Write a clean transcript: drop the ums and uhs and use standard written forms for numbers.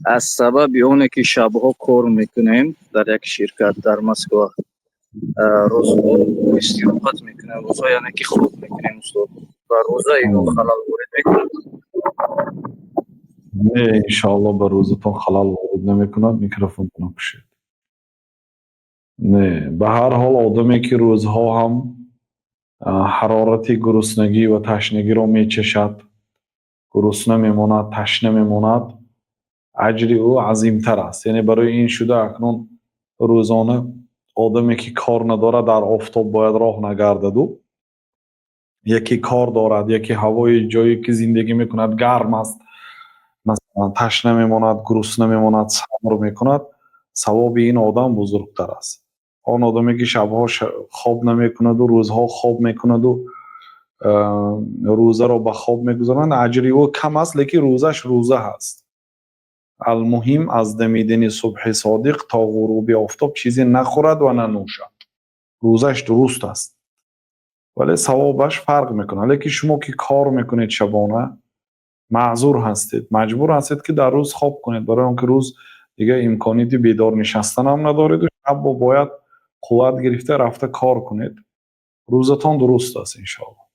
Аз сабаби оне ки шабҳо кор мекунем дар як ширкат дар Москва, рӯзҳо истироҳат мекунем, рӯзҳо, яъне ки хоб мекунем, устод, ба рӯза ино халал ворид мекунад? Не, иншоалло, ба рӯзатон халал ворид намекунад. Микрофонтонро кушед. Не, ба ҳар ҳол, одаме ки рӯзҳо ҳам ҳарорати гуруснагӣ ва ташнагиро мечашад, гурусна мемонад, ташна мемонад, аҷри ӯ азимтар аст. Яъне барои ин шуда акнун рӯзона одаме ки кор надорад, дар офтоб бояд роҳ нагардаду, яке кор дорад, яке ҳавои ҷое ки зиндагӣ мекунад гарм аст, масалан, ташна мемонад, гурусна мемонад, сабр мекунад, савоби ин одам бузургтар аст. Он одаме ки шабҳо хоб намекунаду рӯзҳо хоб мекунаду рӯзаро ба хоб мегузаронад, аҷри ӯ кам аст, лекин рӯзаш рӯза ҳаст. Алмуҳим, аз дамидани субҳи содиқ то ғуруби офтоб чизе нахӯрад ва нанӯшад, рӯзаш дуруст аст, вале савобаш фарқ мекунад. Лекин шумо ки кор мекунед шабона, маъзур ҳастед, маҷбур ҳастед ки дар рӯз хоб кунед, барои он ки рӯз дигар имконияти бедор нишастанам надореду шаб бояд қувват гирифта рафта кор кунед. Рӯзатон дуруст аст, иншоалло.